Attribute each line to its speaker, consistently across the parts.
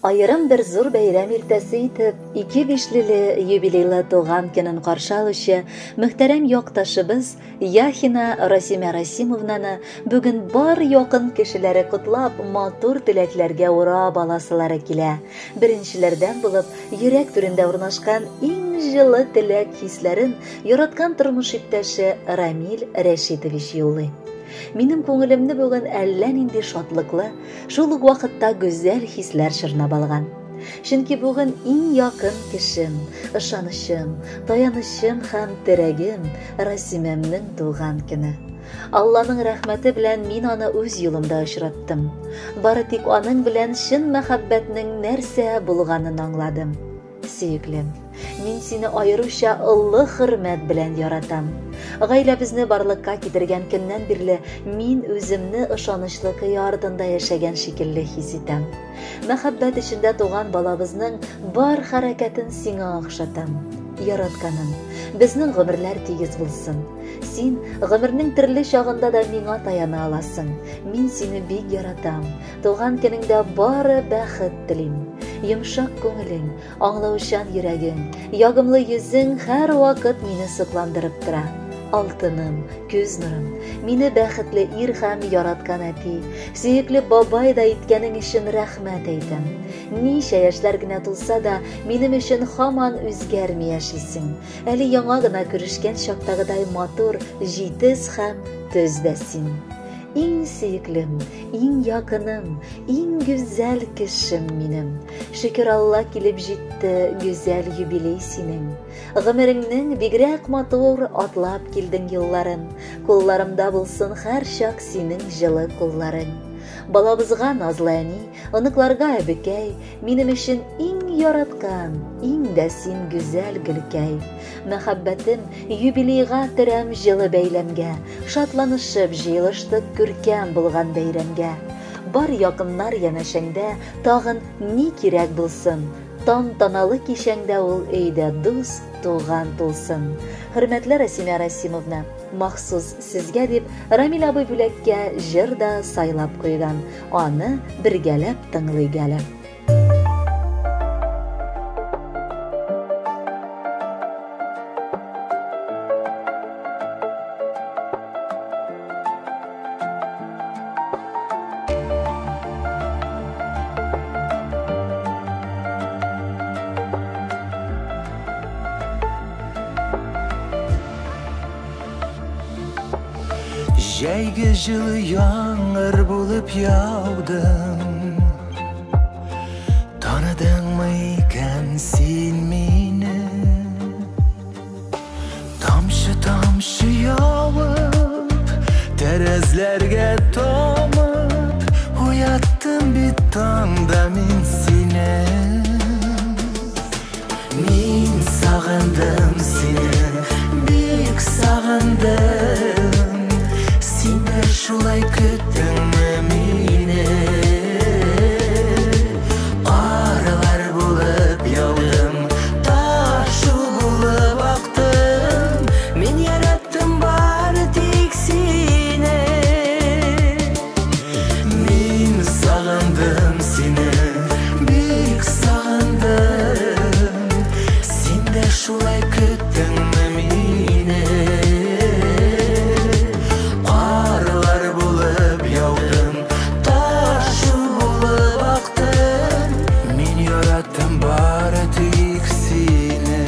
Speaker 1: Аерым бер зур бәйрәм иртәсе итеп, ике бишлеле юбилейлы туган көнен каршы алучы мөхтәрәм якташыбыз Яхина Расимә Расимовнаны бүген бар якын кешеләре котлап, матур теләкләргә урап аласылары килә. Беренчеләрдән булып, йөрәк түрендә урнашкан иң җылы теләк хисләрен яраткан тормыш иптәше Рамил Рәшитович юллый. Минем күңелемне бүген әллә нинди шатлыклы, шул ук вакытта гүзәл хисләр чорнап алган. Чөнки бүген иң якын кешем, ышанычым, таянычым һәм терәгем Расимәмнең туган көне. Алланың рәхмәте белән мин аны үз юлымда очраттым. Бары тик аның белән чын мәхәббәтнең нәрсә булганын аңладым. Сөеклем, мин сине аеруча олы хөрмәт белән яратам. Гаиләбезне барлыкка китергән көннән бирле мин үземне ышанычлы кыя артында яшәгән шикелле хис итәм. Мәхәббәт эчендә туган балабызның бар хәрәкәтен сиңа охшатам. Яратканым, безнең гомерләр тигез булсын. Син гомернең төрле чагында да миңа таяна аласың. Мин сине бик яратам. Туган көнеңдә бары бәхет телим. Йомшак күңелең, аңлаучан йөрәгең, ягымлы йөзең һәрвакыт мине сокландырып тора. Алтыным, күз нурым, мине бәхетле ир һәм яраткан әти, сөекле бабай да иткәнең өчен рәхмәт әйтәм. Ничә яшьләр генә тулса да, минем өчен һаман үзгәрми яшисең. Әле яңа гына күрешкән чактагыдай матур, җитез һәм төз дә син. Иң сөеклем, иң якыным, иң гүзәл кешем минем. Шөкер Алла килеп җитте гүзәл юбилей синең. Гомереңнең бигрәк матур атлап килдең юлларын. Кулларымда булсын һәрчак синең җылы кулларың. Балабызга назлы әни, оныкларга әбекәй, минем өчен иң яраткан, иң дә син гүзәл гөлкәй. Мәхәббәтем юбилейга терәм җылы бәйләмгә, шатланышып җыелыштык күркәм булган бәйрәмгә. Бар якыннар янәшәңдә, тагын ни кирәк булсын? Тантаналы кичәңдә ул өйдә дус, туган тулсын. Хөрмәтле Расимә Расимовна, махсус сезгә дип Рамил абый бүләккә җыр да сайлап куйган. Аны бергәләп тыңлыйк әле.
Speaker 2: Җәйге җылы яңгыр булып яудың. Таныдыңмы икән син мине? Тамчы-тамчы явып, тәрәзләргә тамып, уяттым бит таңда мин сине. Мин сагындым сине, бик сагындым. Син дә шулай көттеңме мине? Карлар булып яудым, ташу булып актым. Мин яраттым бары тик сине. Мин сагындым сине, бик сагындым. Син дә шулай көттеңме мине? Карлар булып яудым, ташу булып актым. Мин яраттым бары тик сине.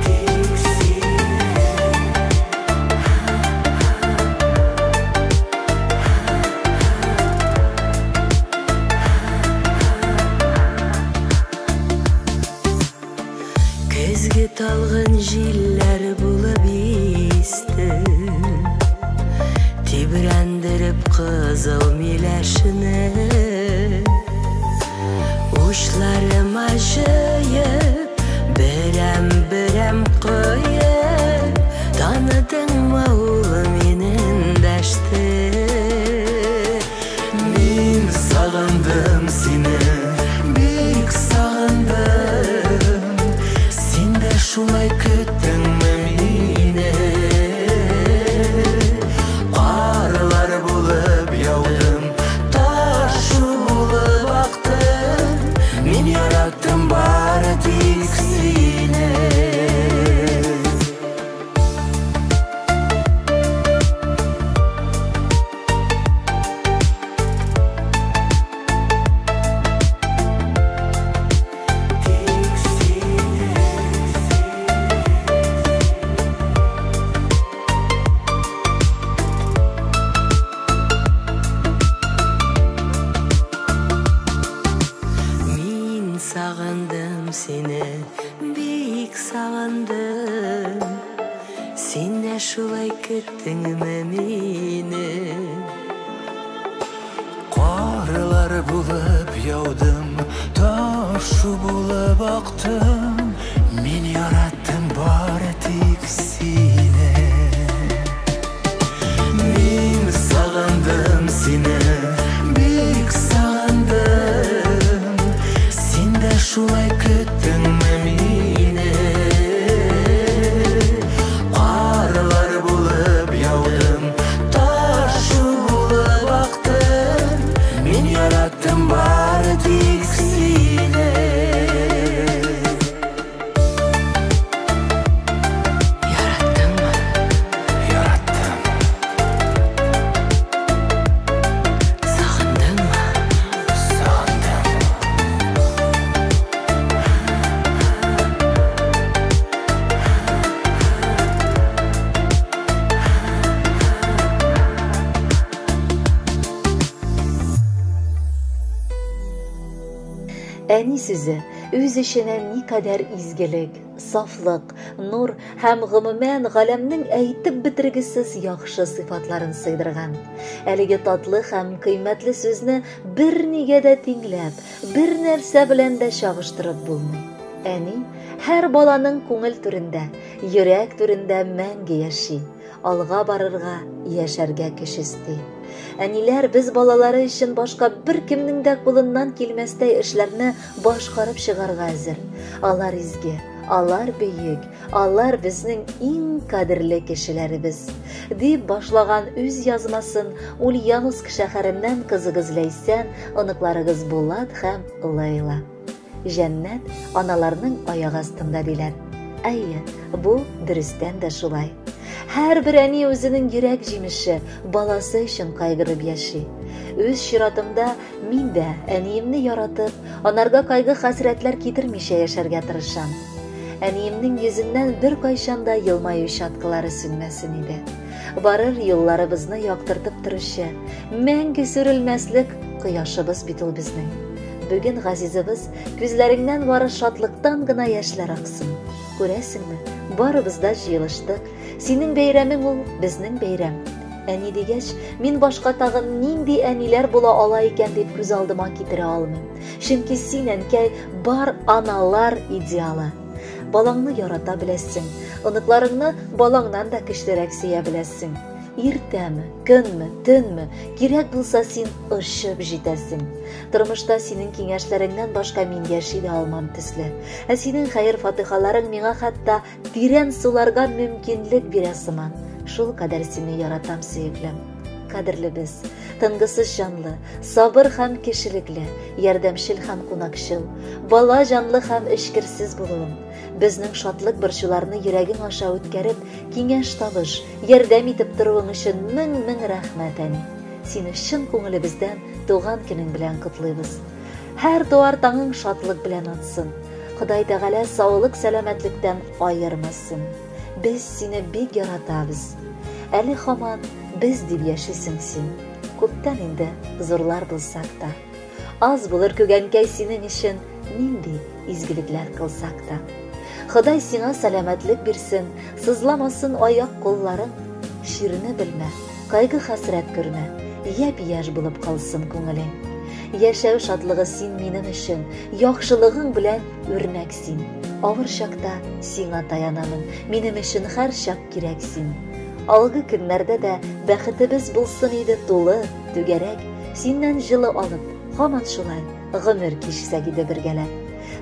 Speaker 2: Тик сине.
Speaker 3: Көзге талгын җилләр булып исте, тибрәндереп кызыл миләшне. Учларыма җыеп, берәм-берәм коеп, таныдыңмы ул мине эндәште.
Speaker 2: Мин сагындым сине, бик сагындым.
Speaker 3: сагындым. Син дә шулай көттеңме мине?
Speaker 2: Карлар булып яудым, ташу булып актым. Мин яраттым бары тик сине. Мин сагындым сине, бик сагындым. Син дә шулай көттеңме мине? Карлар булып яудым, ташу булып актым. Мин яраттым бары тик сине.
Speaker 3: Яраттыңмы?
Speaker 2: Яраттым.
Speaker 3: Сагындыңмы?
Speaker 2: Сагындым.
Speaker 1: Әни сүзе үз эченә никадәр изгелек, сафлык, нур һәм гомумән галәмнең әйтеп бетергесез яхшы сыйфатларын сыйдырган. Әлеге татлы һәм кыйммәтле сүзне бернигә дә тиңләп, бер нәрсә белән дә чагыштырып булмый. Әни һәр баланың күңел түрендә, йөрәк түрендә мәңге яши, алга барырга, яшәргә көч өсти. Әниләр без балалары өчен башка бер кемнең дә кулыннан килмәстәй эшләрне башкарып чыгарга әзер. Алар изге, алар бөек, алар безнең иң кадерле кешеләребез. Дип башлаган үз язмасын Ульяновск шәһәреннән кызыгыз Ләйсән, оныкларыгыз Булат һәм Лейла. Җәннәт аналарның аяк астында диләр. Әйе, бу дөрестән дә шулай. Һәрбер әни үзенең йөрәк җимеше, баласы өчен кайгырып яши. Үз чиратымда мин дә әниемне яратып, анарга кайгы-хәсрәтләр китермичә яшәргә тырышам. Әниемнең йөзеннән беркайчан да елмаю чаткылары сүнмәсен иде. Барыр юлларыбызны яктыртып торучы, мәңге сүрелмәслек кояшыбыз бит ул безнең. Бүген газизыбыз күзләреңнән бары шатлыктан гына яшьләр аксын. Күрәсеңме, барыбыз да җыелыштык. Синең бәйрәмең ул безнең бәйрәм. Әни дигәч, мин башка тагын нинди әниләр була ала икән дип күз алдыма китерә алмыйм. Чөнки син, әнкәй, бар аналар идеалы. Балаңны ярата беләсең, оныкларыңны балаңнан да көчлерәк сөя беләсең. Иртәме, көнме, төнме, кирәк булса син очып җитәсең. Тормышта синең киңәшләреңнән башка мин яши дә алмам төсле. Ә синең хәер-фатихаларың миңа хәтта тирән суларга мөмкинлек бирә сыман. Шул кадәр сине яратам, сөеклем. Кадерлебез, тынгысыз җанлы, сабыр һәм кешелекле, ярдәмчел һәм кунакчыл, бала җанлы һәм эчкерсез булуың. Безнең шатлык борчуларны йөрәгең аша үткәреп, киңәш табыш, ярдәм итеп торуың өчен мең-мең рәхмәт, әни. Сине чын күңелебездән туган көнең белән котлыйбыз. Һәр туар таңың шатлык белән атсын. Ходай Тәгалә саулык сәламәтлектән аермасын. Без сине бик яратабыз. Әле һаман без дип яшисең син. Күптән инде зурлар булсак та. Аз булыр күгәнкәй синең өчен нинди изгелекләр кылсак та. Ходай сиңа сәламәтлек бирсен, сызламасын аяк кулларың. Чирне белмә, кайгы хәсрәт күрмә, япь-яшь булып калсын күңелең. Яшәү шатлыгы син минем өчен, яхшылыгың белән үрнәк син. Авыр чакта сиңа таянамын, минем өчен һәр чак кирәк син. Алгы көннәрдә дә бәхетебез булсын иде тулы, түгәрәк, синнән җылы алып, һаман шулай гомер кичсәк иде бергәләп.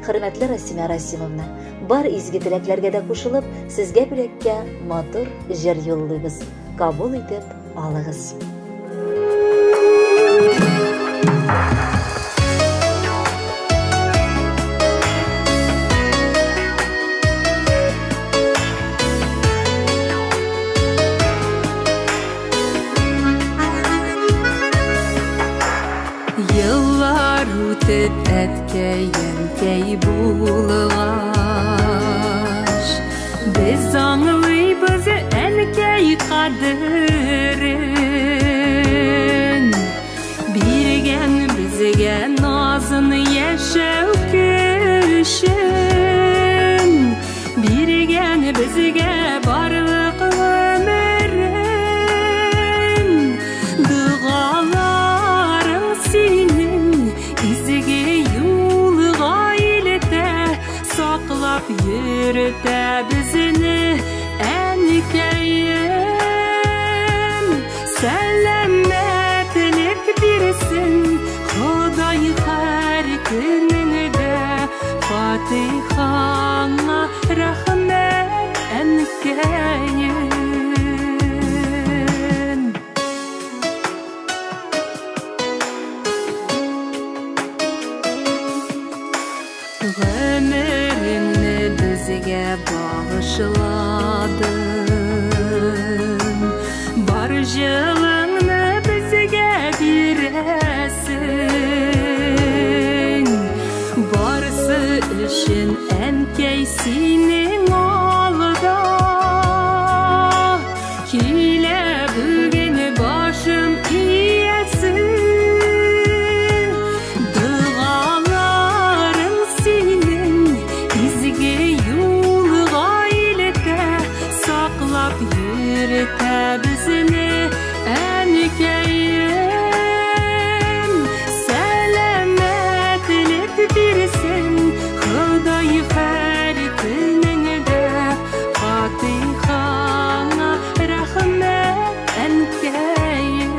Speaker 1: Хөрмәтле Расимә Расимовна, бар изге теләкләргә дә кушылып, сезгә бүләккә матур җыр юллыйбыз. Кабул итеп алыгыз.
Speaker 3: Еллар үтеп әткәй, әнкәй булгач, без аңлыйбыз әнкәй кадерен. Биргән безгә назын, яшәү көчен, биргән йөртә безне әнкәем. Сәламәтлек бирсен Ходай һәр көнеңдә, Фатихаңа рәхмәт, әнкәем. Гомереңне безгә багышладың, бар җылыңны безгә бирәсең. Барысы өчен, әнкәй, синең алда килә бүген башым иясен. Догаларың синең изге юлга илтә, саклап йөртә безне, әнкәем. Сәламәтлек бирсен Ходай һәр көнеңдә, Фатихаңа рәхмәт, әнкәем.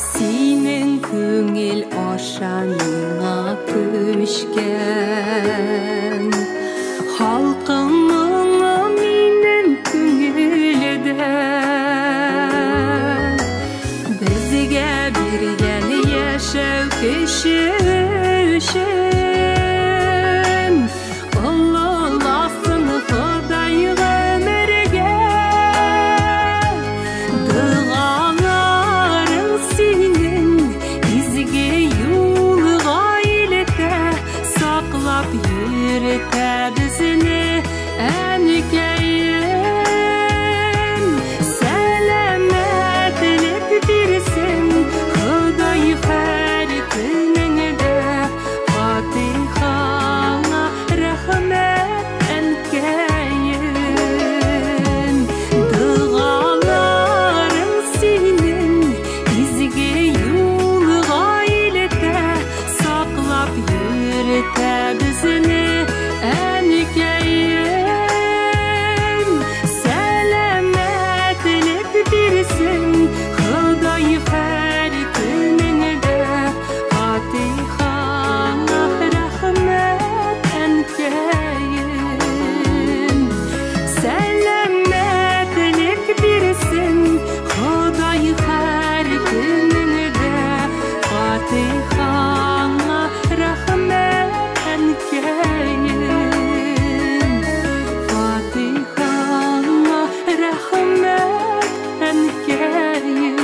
Speaker 3: Синең күңел аша миңа күчкән халкың моңы минем күңелдә. Безгә биргән яшәү көче өчен олыласын Ходай гомергә. Догаларың синең изге юлга илтә, саклап йөртә безне, әнкәем. Сәламәтлек бирсен Ходай һәр көнеңдә, Фатихаңа рәхмәт, әнкәем. Догаларың синең изге юлга илтә, саклап йөртә безне, әнкәем. Сәламәтлек бирсен Ходай һәр көнеңдә, Фатихаңа рәхмәт, әнкәем. Сәламәтлек бирсен Ходай һәр көнеңдә, Фатихаңа рәхмәт, әнкәем. Фатихаңа рәхмәт, әнкәем.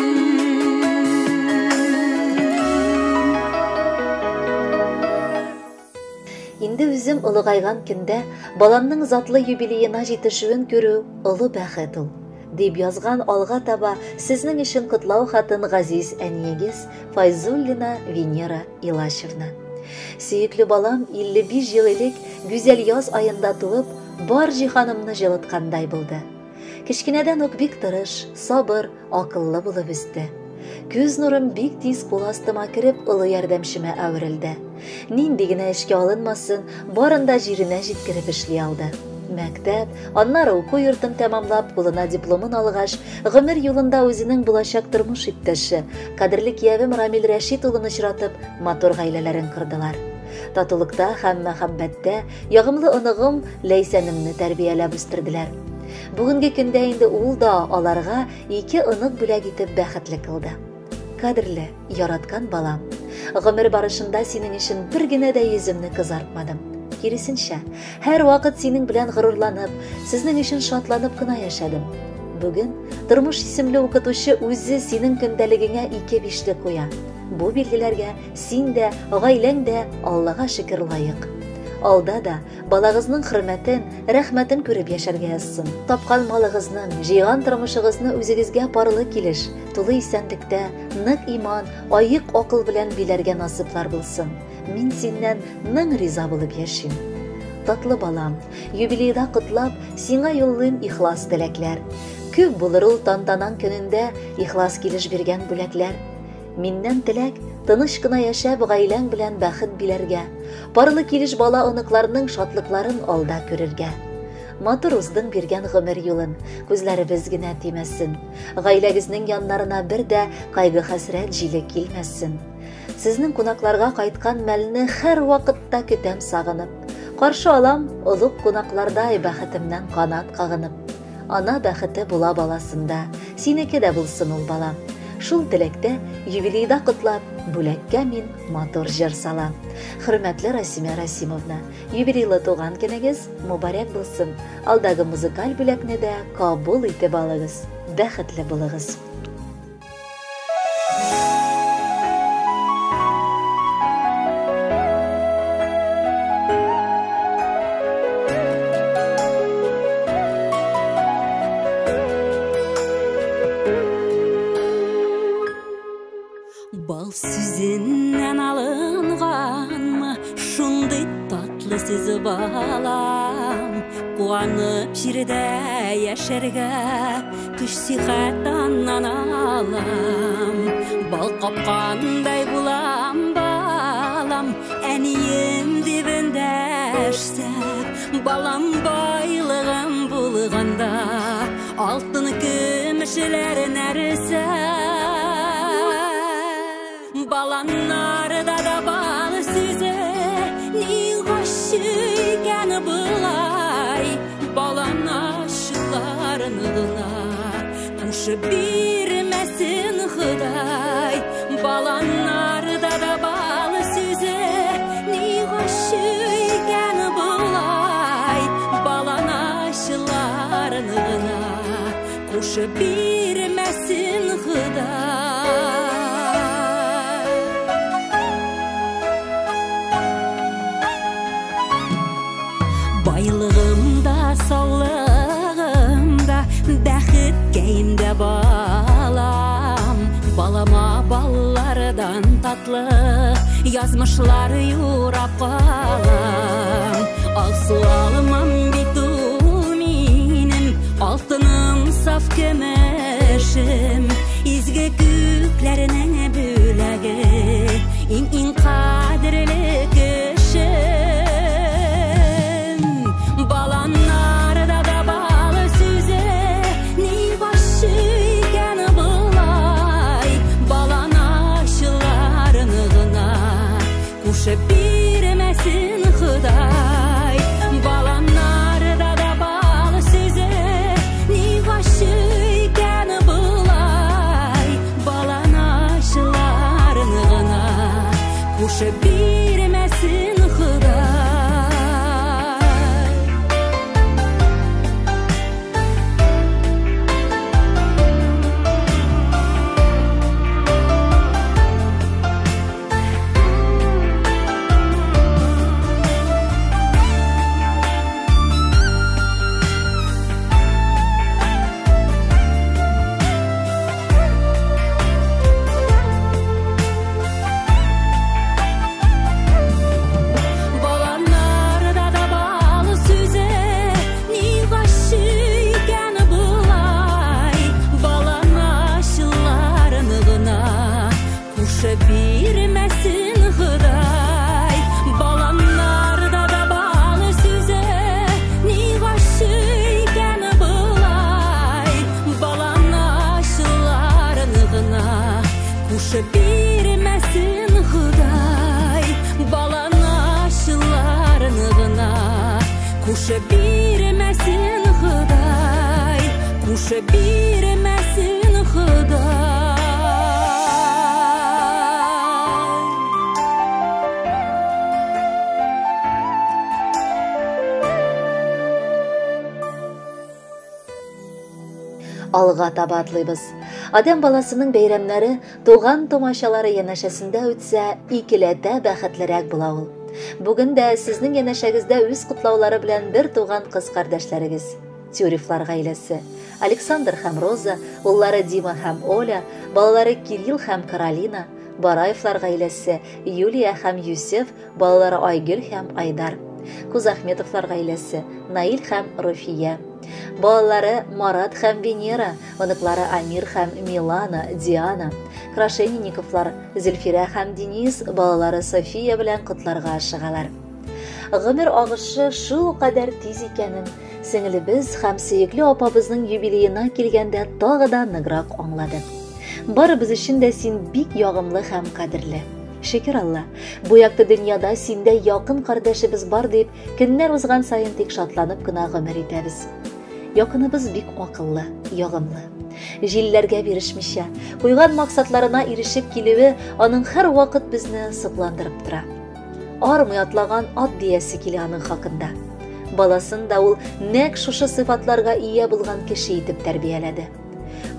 Speaker 1: Инде үзем олыгайган көндә баламның затлы юбилеена җитешүен күрү олы бәхет ул, дип язган алга таба сезнең өчен котлау хатын газиз әниегез Файзуллина Венера Илашевна. Сөекле балам 55 ел элек гүзәл яз аенда туып, бар җиһанымны җылыткандай булды. Кечкенәдән үк бик тырыш, сабыр, акыллы булып үсте. Күз нурым бик тиз кул астыма кереп, олы ярдәмчемә әверелде. Нинди генә эшкә алынмасын, барын да җиренә җиткереп эшли алды. Мәктәп, аннары уку йортын тәмамлап, кулына дипломын алгач, гомер юлында үзенең булачак тормыш иптәше, кадерле киявем Рамил Рәшит улын очратып, матур гаиләләрен кордылар. Татулыкта һәм мәхәббәттә ягымлы оныгым Ләйсәнемне тәрбияләп үстерделәр. Бүгенге көндә инде ул да аларга ике онык бүләк итеп бәхетле кылды. Кадерле, яраткан балам, гомер барышында синең өчен бер генә дә йөземне кызартмадым. Киресенчә, һәр вакыт синең белән горурланып, сезнең өчен шатланып кына яшәдем. Бүген тормыш исемле укытучы үзе синең көндәлегеңә ике бишле куя. Бу билгеләргә син дә, гаиләң дә Аллага шөкер лаек. Алда да балагызның хөрмәтен, рәхмәтен күреп яшәргә язсын. Тапкан малыгызның, җыйган тормышыгызны үзегезгә парлы килеш, тулы исәнлектә, нык иман, аек акыл белән биләргә насыплар булсын. Мин синнән ның риза булып яшим. Татлы балам, юбилейда котлап, сиңа юллыйм ихлас теләкләр. Күп булыр ул тантанаң көнендә ихлас килеш биргән бүләкләр. Миннән теләк, тыныч кына яшәп, гаиләң белән бәхет биләргә, парлы килеш бала-оныкларның шатлыкларын алда күрергә. Матур уздың биргән гомер юлын, күзләребез генә тимәсен. Гаиләгезнең яннарына бер дә кайгы-хәсрәт җиле килмәсен. Сезнең кунакларга кайткан мәлне һәр вакытта көтәм сагынып. Каршы алам олуг кунаклардай бәхетемнән канат кагынып. Ана бәхете була баласында, синеке дә булсын ул балам. Шул теләктә юбилейда котлап, бүләккә мин матур җыр салам. Хөрмәтле Расимә Расимовна, юбилейлы туган көнегез мөбарәк булсын. Алдагы музыкаль бүләкне дә кабул итеп алыгыз. Бәхетле булыгыз.
Speaker 3: Бал сүзеннән алынганмы шундый татлы сүз балам Куанып җирдә яшәргә көч сихәт аннан алам Бал капкандай булам балам әнием дип эндәшсә Балам байлыгым булганда алтын көмешләр нәрсә Баланнарда да бал сүзе ни гашык икән болай Балан ашларын гына кушып бирмәсен Ходай Баланнарда да бал сүзе ни гашык икән болай Балан ашларын гына кушып бирмәсен Ходай Байлыгым да, саулыгым да, бәхеткәем дә балам. Балама баллардан татлы язмышлар юрап калам. Алсу алмам бит ул минем, алтыным саф көмешем, изге күкләрнең бүләге, иң-иң кадерле кешем. Баланнарда да бал сүзе ни башы икән болай Балан ашларын гына кушып бирмәсен Ходай Баланнарда да бал сүзе ни башы икән болай Балан ашларын гына кушып бирмәсен Ходай Баланнарда да бал сүзе ни гашык икән болай Балан ашларын гына кушып бирмәсен Ходай Баланнарда да бал сүзе ни гашык икән болай Балан ашларын гына кушып бирмәсен Ходай Балан ашларын гына кушып бирмәсен Ходай Кушып бирмәсен Ходай
Speaker 1: Алга таба атлыйбыз. Адәм баласының бәйрәмнәре туган тумачалары янәшәсендә үтсә, икеләтә бәхетлерәк була ул. Бүген дә сезнең янәшәгездә үз котлаулары белән бер туган кыз кардәшләрегез. Тюревлар гаиләсе. Александр һәм Роза, уллары Дима һәм Оля, балалары Кирилл һәм Каролина, Бараевлар гаиләсе, Юлия һәм Юсеф, балалары Айгөл һәм Айдар. Кузахметовлар гаиләсе, Наил һәм Руфия. Балалары Марат һәм Венера, оныклары Амир һәм Милана, Диана. Крашенинниковлар, Зөлфирә һәм Денис балалары София белән котларга ашыгалар. Гомер агышы шул кадәр тиз икәнен сеңелебез һәм сөекле апабызның юбилеена килгәндә тагы да ныграк аңладык. Барыбыз өчен дә син бик ягымлы һәм кадерле. Шөкер Алла, бу якты дөньяда синдә якын кардәшебез бар дип, көннәр узган саен тик шатланып кына гомер итәбез. Якыныбыз бик акыллы, ягымлы. Җилләргә бирешмичә, куйган максатларына ирешеп килүе аның һәрвакыт безне сокландырып тора. Армый атлаган ат диясе килә аның хакында. Баласын да ул нәкъ шушы сыйфатларга ия булган кеше итеп тәрбияләде.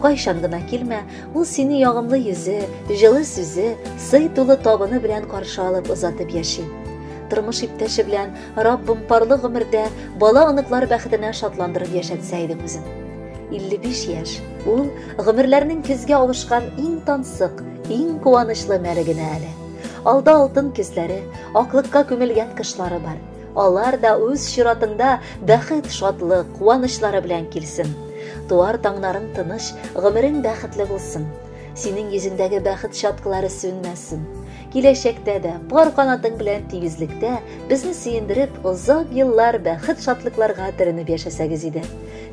Speaker 1: Кайчан гына килмә, ул сине ягымлы йөзе, җылы сүзе, сый тулы табыны белән каршы алып озатып яши. Тормыш иптәше белән Раббым парлы гомердә бала-оныклар бәхетенә шатландырып яшәтсә иде үзен. 55 яшь. Ул гомерләрнең көзгә авышкан иң тансык, иң куанычлы мәле генә әле. Алда алтын көзләре, аклыкка күмелгән кышлары бар. Алар да үз чиратында бәхет, шатлык, куанычлары белән килсен. Туар таңнарың тыныч, гомерең бәхетле булсын. Синең йөзеңдәге бәхет чаткылары сүнмәсен. Киләчәктә дә пар канатың белән тигезлектә безне сөендереп, озак еллар бәхет-шатлыкларга төренеп яшәсәгез иде.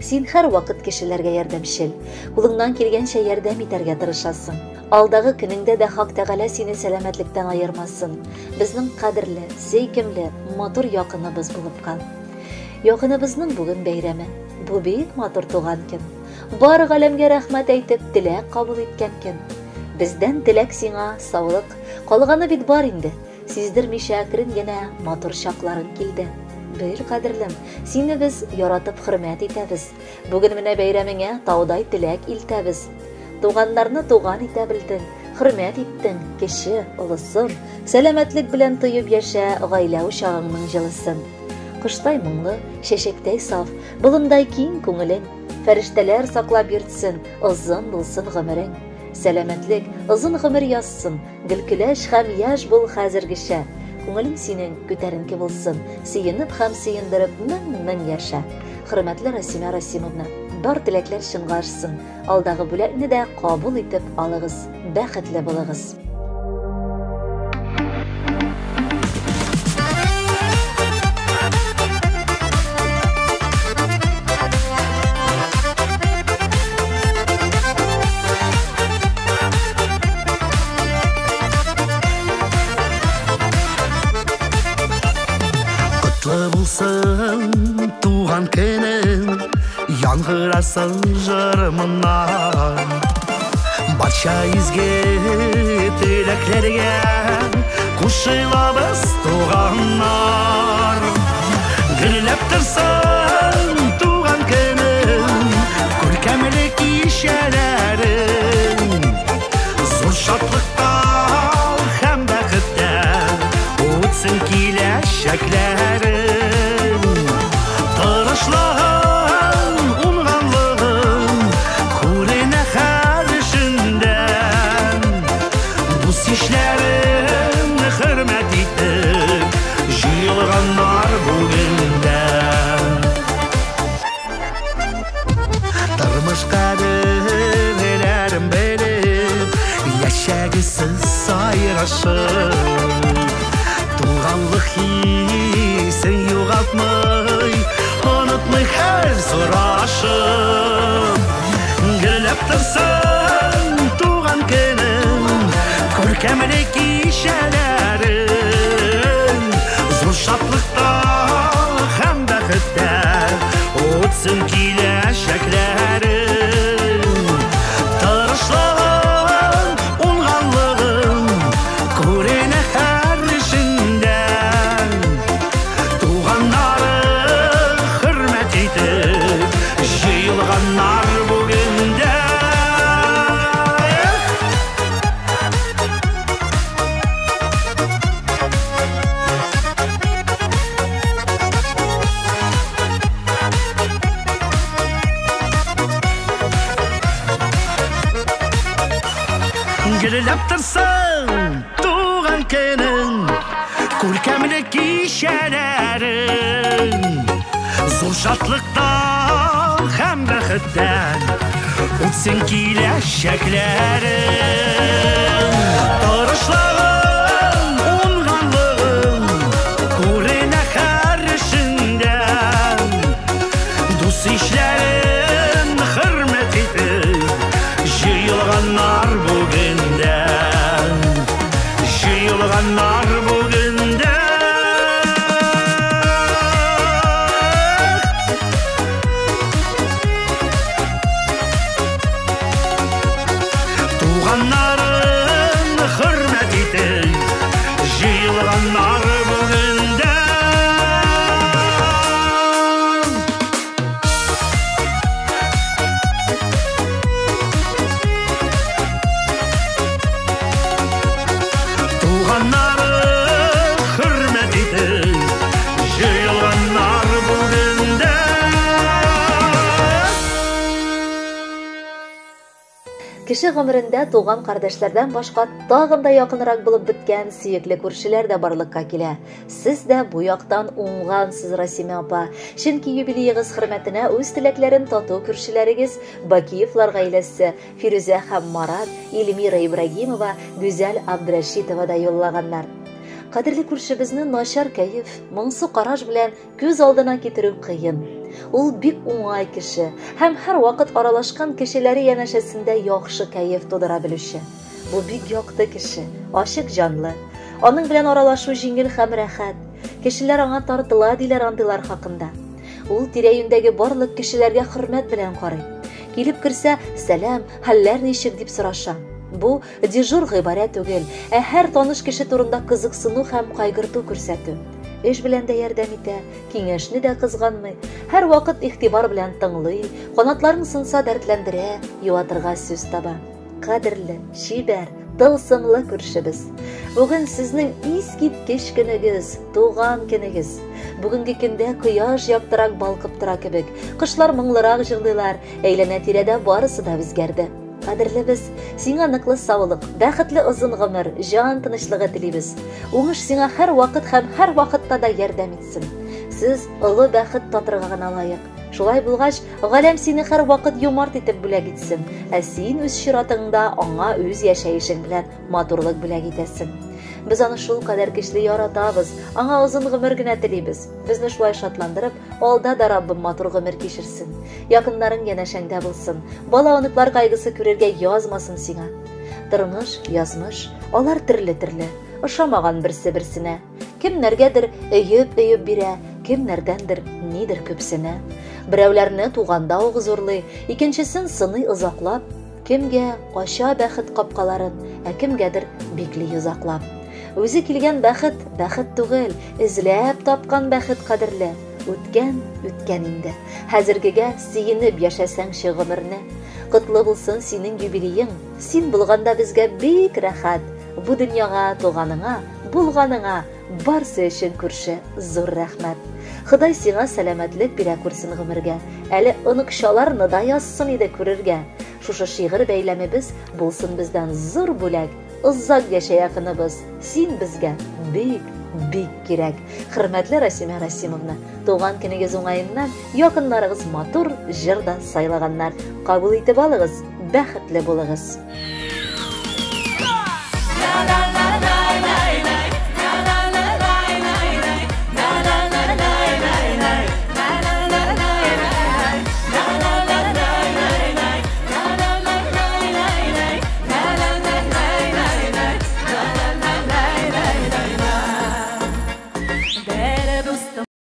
Speaker 1: Син һәрвакыт кешеләргә ярдәмчел, кулыңнан килгәнчә ярдәм итәргә тырышасың. Алдагы көнеңдә дә Хак Тәгалә сине сәламәтлектән аермасын. Безнең кадерле, сөйкемле, матур якыныбыз булып кал. Якыныбызның бүген бәйрәме. Бу бик матур туган көн. Бар галәмгә рәхмәт әйтеп, теләк кабул иткән көн. Бездән теләк сиңа саулык. Калганы бит бар инде. Сиздермичә әкрен генә матур чакларың килде. Бел, кадерлем, сине без яратып хөрмәт итәбез. Бүген менә бәйрәмеңә таудай теләк илтәбез. Туганнарны туган итә белдең, хөрмәт иттең, кече, олысын, сәламәтлек белән тоеп яшә гаилә учагыңның җылысын. Коштай моңлы, чәчәктәй саф, болындай киң күңелең, фәрештәләр саклап йөртсен, озын булсын гомерең. Сәламәтлек, озын гомер язсын, гел көләч һәм яшь бул хәзергечә. Күңелең синең күтәренке булсын, сөенеп һәм сөендереп мең-мең яшә. Хөрмәтле Расимә Расимовна, бар теләкләр чынга ашсын. Алдагы бүләкне дә кабул итеп алыгыз. Бәхетле булыгыз.
Speaker 2: Котлы булсын туган көнең, яңгырасын җырымнар. Барча изге теләкләргә кушылабыз туганнар. Гөрләп торсын туган көнең, күркәмле кичәләрең. Зур шатлыкта һәм бәхеттә үтсен киләчәкләрең. Тырышлыгың, уңганлыгың күренә һәр эшеңдә. Дус-ишләрең хөрмәт итеп җыелганнар бүген дә. Тормыш кадерләрен белеп, яшәгез сайрашып. Туганлык хисен югалтмый, онытмый хәл сорашып. Гөрләп торсын туган көнең, күркәмле кичәләрең. Зур шатлыкта һәм бәхеттә үтсен киләчәкләрең. Тырышлыгың, уңганлыгың күренә һәр эшеңдә. Туганнары хөрмәт итеп җыелганнар бүген дә. Гөрләп торсын туган көнең, күркәмле кичәләрең. Зур шатлыктан һәм бәхеттән үтсен киләчәкләрең. Тырышлыгың, уңганлыгың күренә һәр эшеңдән. Дус-ишләрен хөрмәт итеп җыелганнар бүгендән. Җыелганнар бүгендән. Туганнарын хөрмәт итеп җыелганнар бүгендән. Туганнарын хөрмәт итеп җыелганнар бүгендән.
Speaker 1: Кеше гомерендә туган кардәшләрдән башка тагын да якынрак булып беткән сөекле күршеләр дә барлыкка килә. Сез дә бу яктан уңгансыз, Расимә апа. Чөнки юбилеегыз хөрмәтенә үз теләкләрен тату күршеләрегез Бакиевлар гаиләсе, Фирүзә һәм Марат, Эльмира Ибрагимова, Гүзәл Абдрәшитова да юллаганнар. Кадерле күршебезне начар кәеф, моңсу караш белән күз алдына китерү кыен. Ул бик уңай кеше һәм һәрвакыт аралашкан кешеләре янәшәсендә яхшы кәеф тудыра белүче. Бу бик якты кеше, ачык җанлы. Аның белән аралашу җиңел һәм рәхәт. Кешеләр аңа тартыла диләр андыйлар хакында. Ул тирә-юньдәге барлык кешеләргә хөрмәт белән карый. Килеп керсә, сәлам, хәлләр ничек дип сораша. Бу дежур гыйбарә түгел, ә һәр таныш кеше турында кызыксыну һәм кайгырту күрсәтү. Эш белән дә ярдәм итә, киңәшне дә кызганмый, һәр вакыт игътибар белән тыңлый, канатларын сынса дәртләндерә, юатырга сүз таба. Кадерле, чибәр, тылсымлы күршебез. Бүген сезнең искиткеч көнегез, туган көнегез. Бүгенге көндә кояш яктырак балкып тора кебек, кошлар моңлырак җырлыйлар, әйләнә-тирәдә барысы да үзгәрде. Кадерлебез, сиңа ныклы саулык, бәхетле озын гомер, җан тынычлыгы телибез. Уңыш сиңа һәр вакыт һәм һәр вакытта да ярдәм итсен. Сез олы бәхет татырга гына лаек. Шулай булгач, галәм сине һәр вакыт юмарт итеп бүләк итсен, ә син үз чиратыңда аңа үз яшәешең белән матурлык бүләк итәсең. Без аны шул кадәр көчле яратабыз, аңа озын гомер генә телибез. Безне шулай шатландырып, алда да Раббым матур гомер кичерсен. Якыннарың янәшәңдә булсын. Бала оныклар кайгысы күрергә язмасын сиңа. Тормыш, язмыш, алар төрле-төрле, ошамаган берсе берсенә. Кемнәргәдер өеп-өеп бирә, кемнәрдәндер нидер күпсенә. Берәүләрне туганда ук зурлый, икенчесен сыный озаклап, кемгә ача бәхет капкаларын, ә кемгәдер бикли йозаклап. Үзе килгән бәхет бәхет түгел, эзләп тапкан бәхет кадерле. Үткән, үткән инде. Хәзергегә сөенеп яшәсәңче гомерне. Котлы булсын синең юбилеең. Син булганда безгә бик рәхәт. Бу дөньяга туганыңа, булганыңа барсы өчен күрше зур рәхмәт. Ходай сиңа сәламәтлек бирә күрсен гомергә. Әле оныкчаларны да язсын иде күрергә. Шушы шигырь бәйләмебез булсын бездән зур бүләк. Озак яшә якыныбыз, син безгә бик, бик кирәк. Хөрмәтле Расимә Расимовна, туган көнегез уңаеннан якыннарыгыз матур җыр да сайлаганнар. Кабул итеп алыгыз, бәхетле булыгыз.